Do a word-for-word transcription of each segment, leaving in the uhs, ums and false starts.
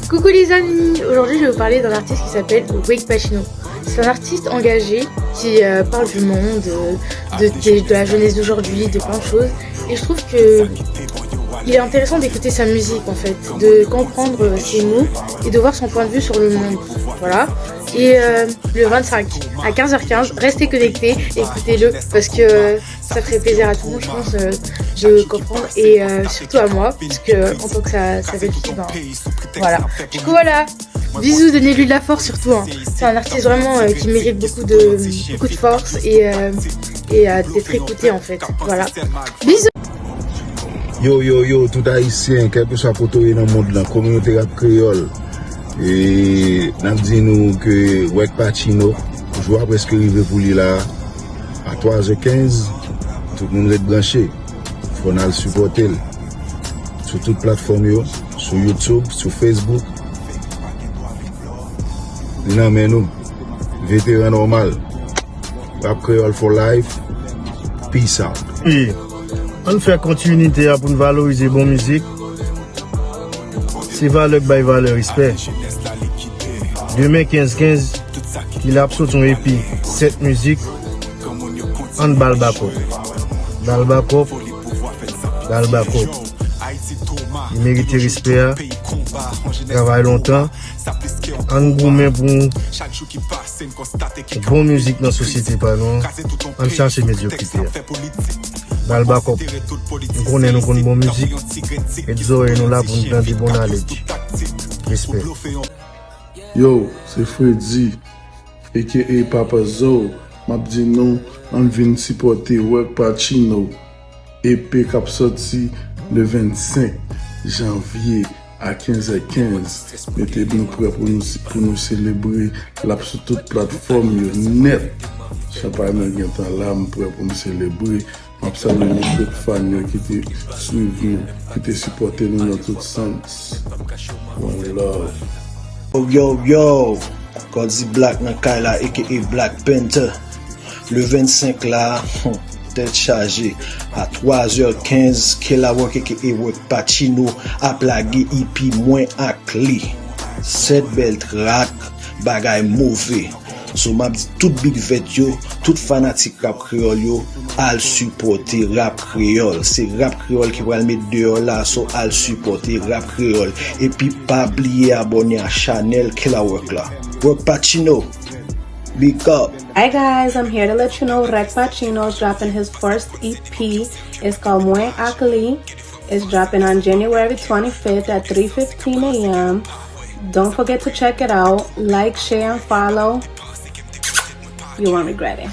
Coucou les amis, aujourd'hui je vais vous parler d'un artiste qui s'appelle Wake Pacino. C'est un artiste engagé qui euh, parle du monde, euh, de, de- de la jeunesse d'aujourd'hui, de plein de choses. Et je trouve que il est intéressant d'écouter sa musique en fait, de comprendre euh, ses mots et de voir son point de vue sur le monde. Voilà. Et euh, le vingt-cinq à quinze heures quinze, restez connectés, écoutez-le parce que euh, ça ferait plaisir à tout le monde, je pense, euh, de comprendre et euh, surtout à moi, parce que en tant que sa, sa belle-fille, ben, voilà. Du coup, voilà. Bisous, donnez-lui de la force surtout, hein. C'est un artiste vraiment euh, qui mérite beaucoup de, beaucoup de force et, euh, et euh, d'être écouté en fait. Voilà. Bisous. Yo, yo, yo, tout Ayisyen, kèlkeswa kote w ye nan mond lan, kominote rap kreyòl, e n ap di nou ke Wèk Pacino, jou a prèske rive pou li la, a twa zè kenz, tout moun ret branche, fò n al sipòte l sou tout platfòm yo, sou YouTube, sou Facebook. Li nan men nou. Veteran nòmal. Rap Kreyòl for life. Peace out. E ann fè kontinite a pou n valorize bon mizik. Se valè k bay valè respè. Demen kenz kenz, Kila ap soti yon E P sèt mizik. Ann ba l bakòp. Ba l bakòp. Ba l bakòp. Li merite respè a. Travay lontan. Ann goumen pou bon mizik nan sosyete pa nou an. Ann chache medyokrite a. Ba l bakòp. M konnen nou konn bon mizik. Met zòrèy nou la pou n tande bon knowledge. Respè. Yo, se Freddy, aka Papa Zo. M ap di nou, ann vin sipòte Wèk Pacino, E P k ap sòti le vennsenk janvye a kenz è kenz. Mete nou prè pou nou, pou nou selebre. L ap sou tout platfòm yo nèt. Chanpay mwen gentan la, m prè pou m selebre. M ap salye nou tout fan yo ki te swiv nou, ki te sipòte nou nan tout sans. One love. Yo, yo, yo! Cody Black nan kay la, aka Black Panther. Le vennsenk la, hmm, tèt chaje. A twa zè kenz, Kela Rock aka Rock Pacino ap lage E P Mwen ak Li. Sèt bèl trak, bagay move. So, m ap di tout big vèt yo, tout fanatik rap kreyòl yo, al sipòte rap kreyòl. Se rap kreyòl ki pral met deyò la, so al sipòte rap kreyòl. Epi pa bliye abòne a chanèl Kela Rock la. Rock Pacino, big up! Hi guys, I'm here to let you know Rek Pacino is dropping his first E P. It's called Mwen ak Li. It's dropping on January twenty-fifth at three fifteen a m. Don't forget to check it out. Like, share, and follow. You won't regret it.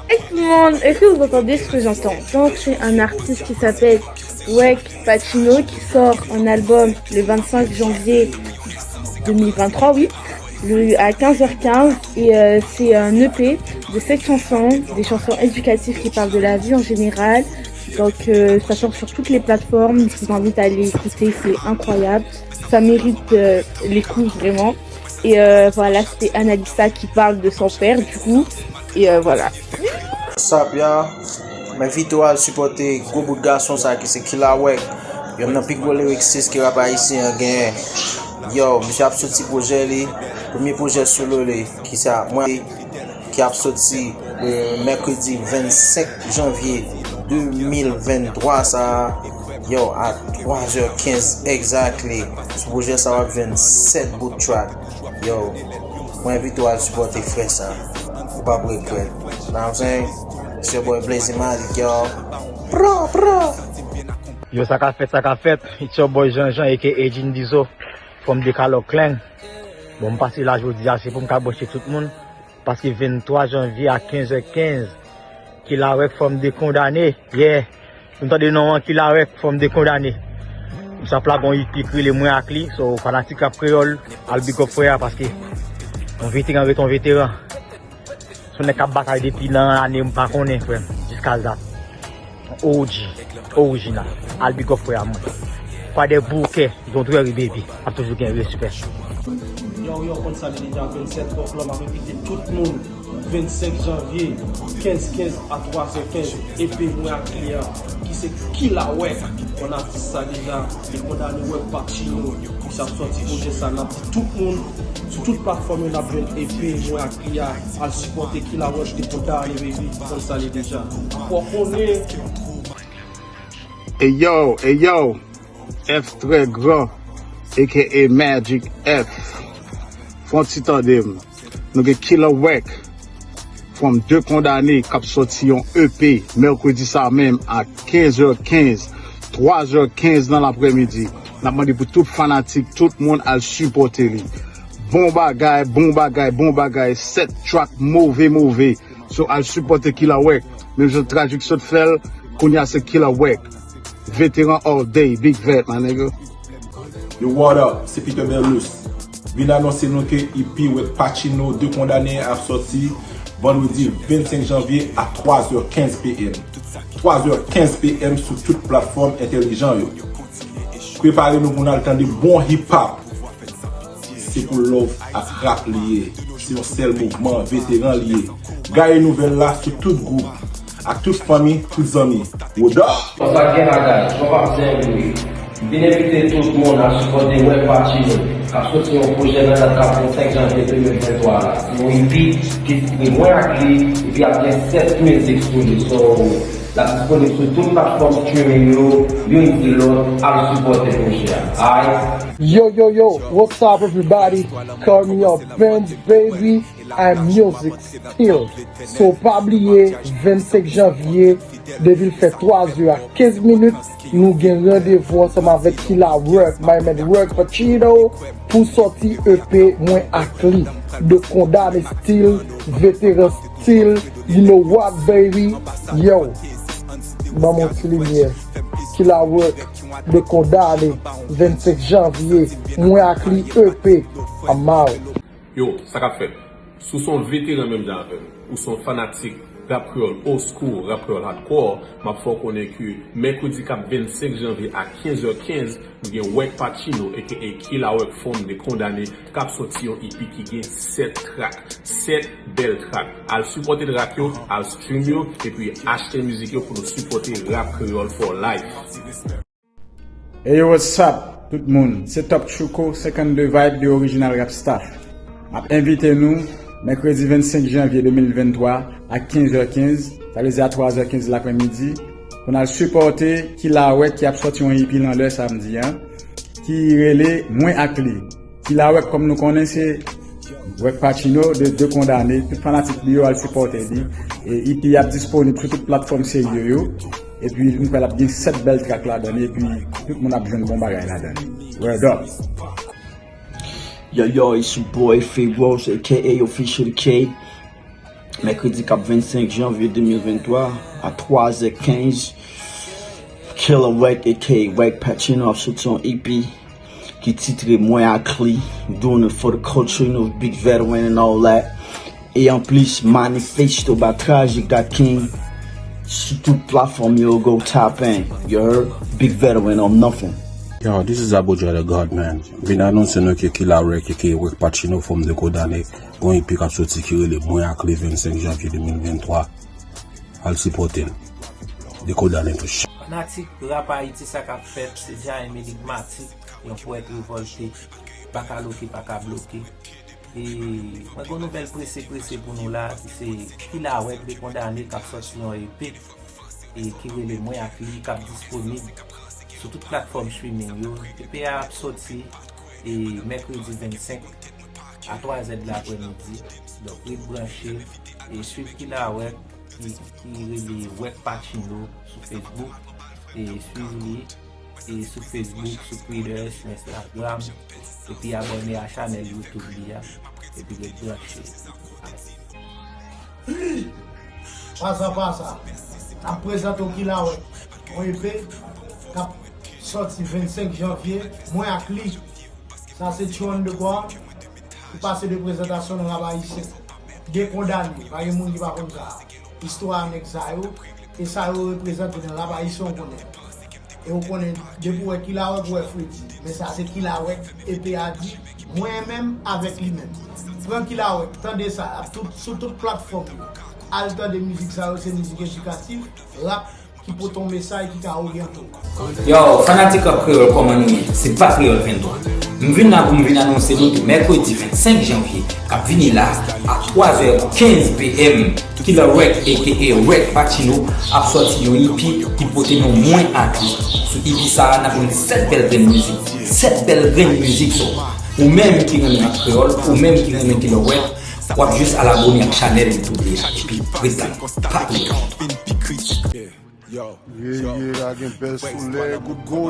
Hey tout le monde, est-ce que vous entendez ce que j'entends? Donc c'est un artiste qui s'appelle Wek Pacino qui sort un album le vingt-cinq janvier deux mille vingt-trois, oui, le- à quinze heures quinze. Et euh, c'est un E P de sept chansons, des chansons éducatives qui parlent de la vie en général. Donc euh, ça sort sur toutes les plateformes, je vous invite à aller écouter, c'est incroyable. Ça mérite euh, l'écoute vraiment. Et euh, voilà, c'était Annalisa qui parle de son père du coup. Et euh, voilà. What's up, y'all? M envite w al sipòte gwo bout gason sa ki se Kila Wek, yonn nan pi gwo lyricist ke rap ayisyen an genyen. Yo, misye ap soti pwojè li, premye pwojè solo li, ki sa, mwen, ki ap soti euh, mèkredi vennsenk janvye de mil venntwa sa a, yo, a twa zè kenz exactly. Sou pwojè sa w ap jwenn sèt bout track. Yo, mwen envite w al sipòte frè sa. Ou p ap regrèt. Know what I'm saying? It's your boy Blazy Magic, y'all. Pra, pra! Yo, sa k ap fèt, sa k ap fèt. It's your boy Jean Jean, aka Edin Dizo, from the Kalok Clan. Bon, m pase la jodi a, se pou m ka branche tout moun. Paske venntwa janvye a kenz è kenz, Kila Wek fòm de kondane. Yeah. Nou tande non an, Kila Wek fòm de kondane. Misye ap lage yon E P ki rele Mwen ak Li. So, fanatik rap kreyòl, al big up frè a, paske yon veteran ret yon veteran. Se yon nèg k ap batay depi nan ane m pa konnen, frè m, jiska dat. O G, orijinal. Al big up frè a mwen. Pa de bouke, don't worry baby, ap toujou gen respè. Yo, yo, konn sa li deja, vennsèt òk la, m ap envite tout moun, vennsenk janvye, kenz kenz a twazè kenz, E P mwen ak li a, ki se Kilawèk, konn atis sa deja, li kondane Wèk Pacino, misye ap sòti pwojè sa, n ap di tout moun, sou tout platfòm yo, n ap jwenn E P mwen ak li a, al sipòte Kilawèk, li kondane, baby, konn sa li deja. Fò konnen. Hey yo, hey yo, F Très Grand, A K A Magic F. Fè yon ti tande m. Nou gen Kilawèk from De Kondane k ap sòti yon E P mèkredi sa menm a kenz è kenz, twazè kenz nan laprèmidi. N ap mande pou tout fanatik, tout moun al sipòte li. Bon bagay, bon bagay, bon bagay, sèt track move, move. So al sipòte Kilawèk. Menm jan Trajik sot fè l, kounye a se Kilawèk. Veteran all day, Big Vet, my nigga. Yo, what up? Se Peter Berlus. Vin anonse nou ke E P Wèk Pacino De Kondane ap sòti vandredi vennsenk janvye a twazè kenz P M. Twazè kenz P M sou tout platfòm entèlijan yo. Prepare nou pou n al tande bon hip hop. Se pou love ak rap li ye. Se yon sèl mouvman, Veteran li ye. Gaye nouvèl la sou tout gwoup, ak tout fanmi, tout zanmi. Woda! Konsa gen bagay, twòp ap zen vre. M vin envite tout moun al sipòte Wèk Pacino, k ap sòti yon pwojè nan dat ka vennsenk janvye de mil venntwa la. Se yon E P ki titre Mwen ak li, epi ap gen sèt mizik sou li. So, l ap disponib sou tout platfòm streaming yo, youn di lòt, al sipòte pwojè a. Alright? Yo, yo, yo, what's up, everybody? Call me your Benz, baby. I'm music still. So, pa bliye, vennsenk janvye, depi l fè twazè a kenz minit, nou gen randevou ansanm avèk Kilawèk, my man Wèk Pacino, pou sòti E P Mwen ak li. De Kondane still, Veteran still, you know what, baby? Yo, ban m yon ti limyè. Kilawèk, De Kondane, vennsenk janvye, Mwen ak li E P, I'm out. Yo, sa k ap fèt? Si w se yon veteran menm jan avè m, ou se yon fanatik rap kreyòl old school, rap kreyòl hardcore, m ap fè w konnen ke mèkredi k ap vennsenk janvye a kenz è kenz, nou gen Wèk Pacino, A K A Kilawèk from De Kondane, k ap sòti yon E P ki gen sèt track, sèt bèl track. Al sipòte track yo, al stream yo, epi achte mizik yo pou nou sipòte rap kreyòl for life. Hey yo, what's up, tout moun? Se Top Chuko, senkannde Vibe de Original Rap Staff. M ap envite nou, mèkredi vennsenk janvye de mil venntwa, a kenz è kenz, sa vle di a twazè kenz laprèmidi, pou n al sipòte Kilawèk ki ap sòti yon E P nan lè samdi a, ki rele Mwen ak li. Kilawèk, kòm nou konnen, se Wèk Pacino, de, De Kondane. Tout fanatik li yo al sipòte li. E E P ap disponib sou tout platfòm serye yo. Epi, nou kwè l ap gen sèt bèl track ladan li. Epi, tout moun ap jwenn bon bagay ladan li. Word up! Yo, yo, it's your boy Faye Rose, A K A Official K. Mèkredi k ap vennsenk janvye de mil venntwa, a twazè kenz, Kilawèk, A K A Wèk Pacino, ap soti yon E P ki titre Mwen ak li, doing it for the culture, you know, big veteran and all that. E anplis, manifesto by Trajik da King sou tout platfòm yo, go tap in, you heard? Big veteran or nothing. Yo, this is Abuja the God man. Vin anonse nou ke Kilawèk, A K A Wèk Pacino from De Kondane, gon E P k ap soti ki rele Mwen ak li, vennsenk janvye de mil venntwa. Al sipòte l. De Kondane tou. Fanatik rap Ayiti, sa k ap fèt? Se Jaime Enigmatic, yon powèt revòlte, pa ka loke, pa ka bloke. E mwen gon nouvèl prese prese pou nou la, se Kilawèk, De Kondane k ap sòti yon E P e ki rele Mwen ak li, k ap disponib sou tout platfòm streaming yo. E P a ap sòti e mèkredi vennsenk a twazè de laprèmidi. Donk, ret branche e swiv Kilawèk ki, ki rele Wèk Pacino sou Facebook. E swiv li e sou Facebook, sou Twitter, sou Instagram. Epi abòne a chanèl YouTube li a. Epi ret branche. Pasa pasa, n ap prezante w Kilawèk, yon E P k ap sòti vennsenk janvye, Mwen ak li. Sa se Tchon de Gwa ki pase de prezantasyon nan rap ayisyen. De Kondane, pa gen moun ki pa konn sa. Istwa a nèg sa yo, e sa yo reprezante nan rap ayisyen w konnen. E ou konnen, depi ou wè Kilawèk, ou wè Fredi. Men sa se Kilawèk, E P a di, mwen menm avèk li menm. Pran Kilawèk, tande sa, ap tout, sou tout platfòm yo. Al tande mizik sa yo, se mizik edikatif, rap, ki pote yon mesaj ki ka oryante w. Yo, fanatik Rap Kreyòl, kòman nou ye? Se Pa Kreyòl venntwa. M vin la pou m vin anonse nou ke mèkredi vennsenk janvye k ap vini la, a twa zè kenz P M, Kilawèk, A K A Rèk Patino, ap sòti yon E P ki pote non mwen ak li. Sou E P sa a, n ap jwenn sèt bèl grenn mizik. Sèt bèl grenn mizik, so. Ou menm ki renmen Rap Kreyòl, ou menm ki renmen Kilawèk, w ap jis al abone ak chanèl YouTube li a, epi ret la, Pa Kreyòl. Yeah, yeah, I can best sou lè good gold.